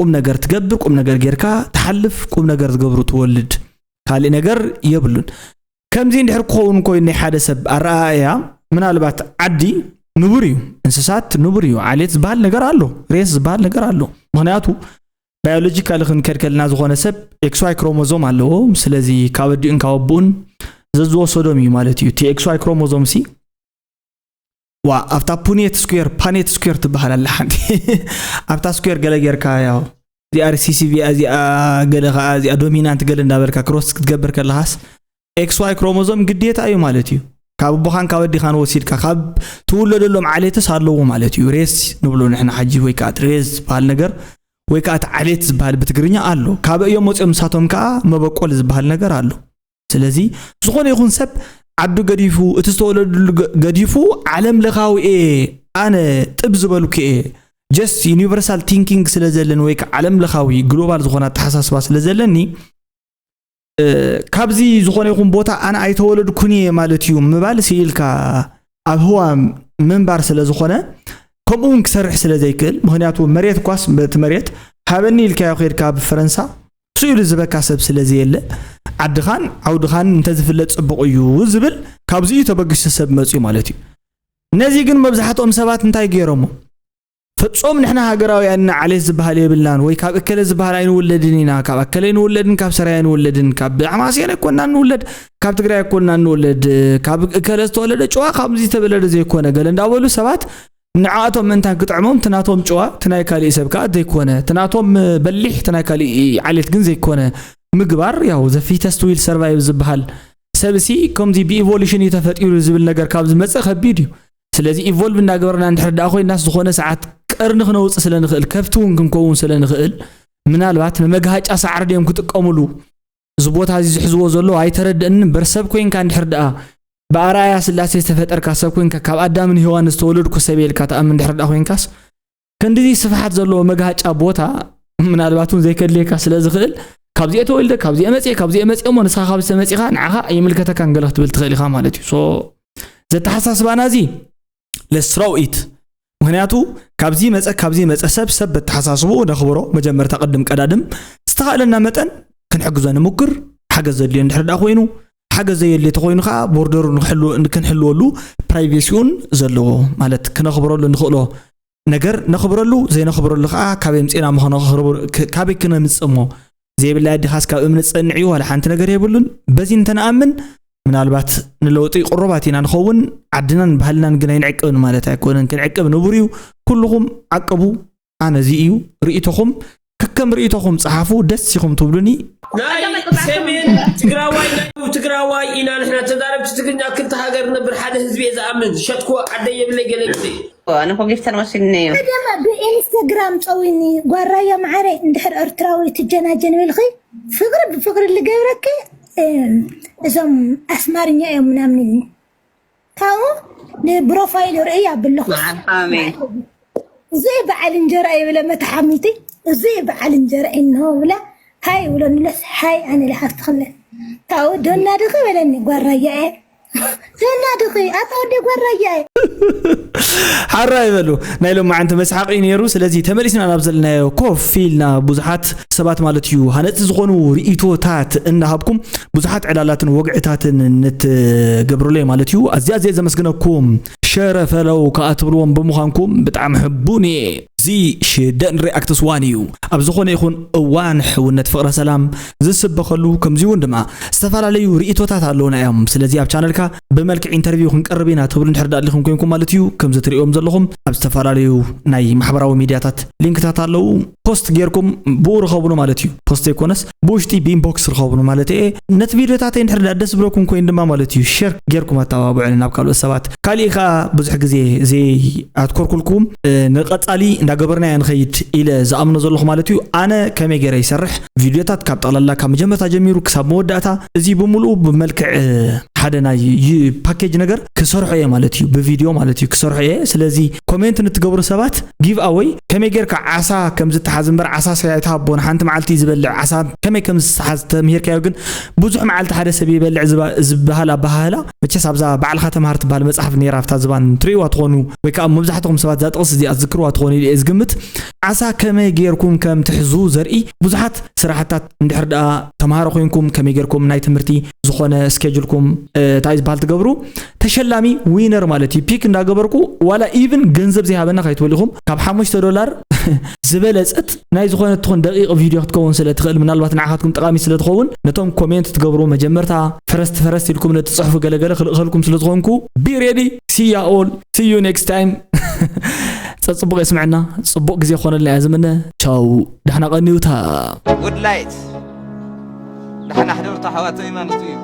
ቁም ነገር ትገብር ቁም ነገር ጌርካ ትሓልፍ ቁም ነገር ዝገብሩ ትወልድ ካልእ ነገር የብሉን ከምዚ እንድሕር ክኸውን ኮይኑ ናይ ሓደ ሰብ ኣረኣእያ ምናልባት ዓዲ ንቡር እዩ እንስሳት ንቡር እዩ ዓሌት ዝበሃል ነገር ኣሎ ሬስ ዝበሃል ነገር ኣሎ ምክንያቱ ባዮሎጂካሊ ክንከድ ከለና ዝኾነ ሰብ ኤክስዋይ ክሮሞዞም ኣለዎ ስለዚ ካብ ኣዲኡን ካብ ኣቦኡን ዘዝወሰዶም እዩ ማለት እዩ እቲ ኤክስዋይ ክሮሞዞም ሲ ዋ ኣብታ ፑኔት ስኩር ፓኔት ስኩር ትበሃል ኣላ ሓንቲ ኣብታ ስኩር ገለ ጌርካ ያው እዚኣ ሪሲሲቪ እዚኣ ገለ ከዓ እዚኣ ዶሚናንት ገለ እንዳበልካ ክሮስ ክትገብር ከለካስ ኤክስዋይ ክሮሞዞም ግዴታ እዩ ማለት እዩ ካብ ኣቦኻን ካብ ኣዲኻን ወሲድካ ካብ ትውለደሎም ዓሌትስ ኣለዎ ማለት እዩ ሬስ ንብሎ ንሕና ሓጂ ወይ ከዓ ሬስ ዝበሃል ነገር ወይ ከዓ እቲ ዓሌት ዝበሃል ብትግርኛ ኣሎ ካብ እዮም ወፂኦም ንሳቶም ከዓ መበቆል ዝበሃል ነገር ኣሎ ስለዚ ዝኾነ ይኹን ሰብ ዓዱ ገዲፉ እቲ ዝተወለደሉ ገዲፉ ዓለም ለኻዊ እየ ኣነ ጥብ ዝበልኩ እየ። Just universal thinking ስለ ዘለኒ ወይ ከዓ ዓለም ለኻዊ ግሎባል ዝኾነ ኣተሓሳስባ ስለ ዘለኒ፣ እ፣ ካብዚ ዝኾነ ይኹን ቦታ ኣነ ኣይተወለድኩን እየ ማለት እዩ ምባል ስኢልካ ኣብ ህዋ ምንባር ስለ ዝኾነ፣ ከምኡ እውን ክሰርሕ ስለ ዘይክእል፣ ምኽንያቱ መሬት ኳስ በቲ መሬት ሃበኒ ኢልካዮ ከድካ ኣብ ፈረንሳ ስኢሉ ዝበካ ሰብ ስለ ዘየለ፣ ዓድኻን ዓውድኻን እንተዝፍለጥ ጽቡቕ እዩ ዝብል ካብዚኡ ተበጊሱ ሰብ መጽዩ ማለት እዩ። ነዚ ግን መብዛሕትኦም ሰባት እንታይ ገይሮሞ? ፍጹም ንሕና ሃገራውያን ኢና፣ ዓሌት ዝበሃል የብልናን፣ ወይ ካብ እከለ ዝበሃል ኣይንውለድን ኢና፣ ካብ ኣከለ ኣይንውለድን፣ ካብ ሰራይ ኣይንውለድን፣ ካብ ኣማስያን ኣይኮንና ንውለድ፣ ካብ ትግራይ ኣይኮንና ንውለድ፣ ካብ እከለ ዝተወለደ ጭዋ፣ ካብዚ ዝተወለደ ዘይኮነ፣ ገለ እንዳበሉ ሰባት ንዓኣቶም ምእንታን ክጥዕሞም፣ እቲ ናቶም ጭዋ፣ እቲ ናይ ካሊእ ሰብ ከኣ ዘይኮነ፣ እቲ ናቶም በሊሕ፣ እቲ ናይ ካሊእ ዓሌት ግን ዘይኮነ ምግባር፣ ያው፣ the fittest will survive ዝበሃል ሰብሲ፣ ከምዚ ብኢቮሉሽን እዩ ተፈጢሩ ዝብል ነገር ካብ ዝመጽእ ከቢድ እዩ። ስለዚ ኢቮልቭ እንዳገበርና እንድሕር ደኣ ኮይናስ፣ ዝኾነ ሰዓት ቀርኒ ክነውጽእ ስለ ንኽእል፣ ከብቲ እውን ክንከውን ስለ ንኽእል፣ ምናልባት ንመግሃጫ ሳዕሪ ድዮም ክጥቀሙሉ፣ እዚ ቦታ እዚ ዝሕዝዎ ዘለዉ ኣይተረድእንን እምበር፣ ሰብ ኮይንካ እንድሕር ደኣ ብኣርኣያ ስላሴ ዝተፈጠርካ ሰብ ኮይንካ፣ ካብ ኣዳምን ሄዋን ዝተወለድኩ ሰብ እየ ኢልካ ትኣምን እንድሕር ደኣ ኮይንካስ፣ ክንድዚ ስፍሓት ዘለዎ መግሃጫ ቦታ ምናልባት እውን ዘይከድልየካ ስለ ዝኽእል፣ ካብዚኦ ተወልደ፣ ካብዚኦ መፅየ፣ ካብዚኦ መፅየ እሞ ንስኻ ካብ ዝተመፂኻ ንዓኻ ኣይምልከተካን ገለ ክትብል ትኽእል ኢኻ ማለት እዩ። So ዘተሓሳስባና እዚ let's throw it። ምኽንያቱ ካብዚ መፀ፣ ካብዚ መፀ፣ ሰብ ሰብ በተሓሳስብኡ ነኽብሮ። መጀመርታ ቅድም ቀዳድም ዝተኻእለና መጠን ክንሕግዞ ንሙክር። ሓገዝ ዘድልዮ እንድሕር ደኣ ኮይኑ፣ ሓገዝ ዘየድልዮ ተኾይኑ ከዓ ቦርደሩ ንክሕሉ-፣ ክንሕልወሉ፣ ፕራይቬሲኡን ዘለዎ ማለት ክነኽብረሉ ንኽእሎ ነገር ነኽብረሉ፣ ዘይነኽብረሉ ከዓ ካበይ ኣምፂእና ምኾነ ክኽርቡ-፣ ክ-፣ ካበይ ክነምፅእ እሞ? ዘይብላ ኣዲኻስ ካብ እምኒ ትፀንዕ እዩ፣ ዋላ ሓንቲ ነገር የብሉን። በዚ እንተንኣምን ምናልባት ንለውጢ ቅሩባት ኢና ንኸውን። ዓድናን ባህልናን ግን ኣይንዕቅብን ማለት ኣይኮነን። ክንዕቅብ ንቡር እዩ። ኩልኹም ዓቅቡ። ኣነ እዚ እዩ ርእይቶኹም። ከከም ርእይቶኹም ጸሓፉ፣ ደስ ኢኹም ትብሉኒ። ናይ ሰሜን ትግራዋይ ናይ ደቡብ ትግራዋይ ኢና ንሕና። ተዛረብቲ ትግርኛ ክልተ ሃገር ነብር ሓደ ህዝቢ እየ ዝኣምን። ዝሸጥኩዎ ዓደይ የብለይ ገለ ግዜ። ኣነ እኮ ጊፍተር መሲሉኒ እዩ። ደማ ብኢንስታግራም ጸዊኒ ጓራያ መዓረይ እንድሕር ኤርትራዊ ትጀናጀን ብልኺ ፍቅሪ ብፍቅሪ ልገብረኪ እም፣ እዞም ኣስማርኛ እዮም ምናምን ካብኡ ንብሮፋይል ርእይ ኣብለኹ መዓል ኣሜን። እዚ በዓል እንጀራ ይብለ መተሓሚቲ እዚ በዓል እንጀራ እንሆ ብለ ሃይ ብሎ ንለስ ሃይ ኣነ ለሓፍትኽለ ካብኡ ዶና ድኺ በለኒ ጓራያ እየ ዶና ድኺ ኣታ ወደ ጓራያ እየ ሓራ ይበሉ ናይ ሎማዓንቲ መስሓቂ ነይሩ። ስለዚ ተመሊስና ናብ ዘለናዮ ኮፍ ኢልና ብዙሓት ሰባት ማለት እዩ ሃነፅቲ ዝኾኑ ርእይቶታት እናሃብኩም ብዙሓት ዕላላትን ወግዕታትን ንትገብሩለይ ማለት እዩ። ኣዝያ ኣዝየ ዘመስግነኩም። ሸረ ፈለው ከኣ ትብልዎም ብምዃንኩም ብጣዕሚ ሕቡን እየ። እዚ ሽደን ሪኣክትስ ዋን እዩ። ኣብ ዝኾነ ይኹን እዋን ሕውነት ፍቕረ ሰላም ዝስበኸሉ ከምዚ እውን ድማ ዝተፈላለዩ ርእይቶታት ኣለውና እዮም። ስለዚ ኣብ ቻነልካ ብመልክዕ ኢንተርቪው ክንቀርብ ኢና ትብሉ እንድሕር ደኣ ኣሊኹም ኮይንኩም ማለት እዩ። ከምዚ ትርእዮም ዘለኹም ኣብ ዝተፈላለዩ ናይ ማሕበራዊ ሚድያታት ሊንክታት ኣለዉ። ፖስት ጌርኩም ብኡ ርኸቡኒ ማለት እዩ። ፖስት ዘይኮነስ ብውሽጢ ብኢንቦክስ ርኸቡኒ ማለት እየ። ነቲ ቪድዮታተይ እንድሕር ደኣ ደስ ዝብለኩም ኮይኑ ድማ ማለት እዩ ሸር ጌርኩም ኣተባብዑኒ ናብ ካልኦት ሰባት። ካሊእ ከዓ ብዙሕ ግዜ ዘይኣትኮርኩልኩም እ፣ ንቐፃሊ እንዳገበርናዮ ንኸይድ ኢለ ዝኣምኖ ዘለኹ ማለት እዩ። ኣነ ከመይ ገይረ ይሰርሕ ቪድዮታት ካብ ጠቕላላ ካብ መጀመርታ ጀሚሩ ክሳብ መወዳእታ እዚ ብምሉኡ ብመልክዕ እ፣ ሓደ ናይ ዩ-፣ ፓኬጅ ነገር ክሰርሖ እየ ማለት እዩ። ብቪድዮ ማለት እዩ ክሰርሖ እየ። ስለዚ ኮሜንት ንትገብሩ ሰባት ጊቭ ኣወይ ከመይ ጌርካ ዓሳ ከም ዝተሓዝ እምበር ዓሳ ሰያይታ ኣቦ ንሓንቲ መዓልቲ ዝበልዕ ዓሳ ከመይ ከም ዝተሓዝ ተምሂርካዮ ግን ብዙሕ መዓልቲ ሓደ ሰብ ይበልዕ ዝባ-፣ ዝበሃል ኣበሃህላ መቸስ ኣብዛ ባዕልኻ ተምሃር ትበሃል መፅሓፍ ነይራ ኣብታ ዝባን ትርእይዋ ትኾኑ ወይ ከዓ መብዛሕትኹም ሰባት እዛ ጥቕሲ እዚኣ ትዝክርዋ ትኾኑ ኢለ እየ ዝግምት። ዓሳ ከመይ ጌርኩም ከም ትሕዙ ዘርኢ ብዙሓት ስራሕታት እንድሕር ደኣ ተምሃሮ ኮይንኩም ከመይ ጌርኩም ናይ ትምህርቲ ዝኾነ ስኬጅልኩም እ፣ እንታይ ዝበሃል ትገብሩ ተሸላሚ ዊነር ማለት እዩ ፒክ እንዳገበርኩ ዋላ ኢቭን ገንዘብ ዘይሃበና ከይትበሉ ኢኹም ካብ ሓሙሽተ ዶላር ዝበለፀት ናይ ዝኾነ ትኹን ደቂቕ ቪድዮ ክትከውን ስለ ትኽእል ምናልባት ንዓኻትኩም ጠቓሚ ስለ ትኸውን ነቶም ኮሜንት ትገብሩ መጀመርታ ፈረስት ፈረስት ኢልኩም ነቲ ፅሑፍ ገለገለ ክልእኸልኩም ስለ ዝኾንኩ be ready see you all see you next time ፀፅቡቕ የስምዐና ፅቡቕ ግዜ ክኾነልና እያ ዝምነ ቻው ደሕና ቀንዩታ ጉድ ላይት ዳሕና ሕደርቶ ሓዋተይ ማለት እዩ።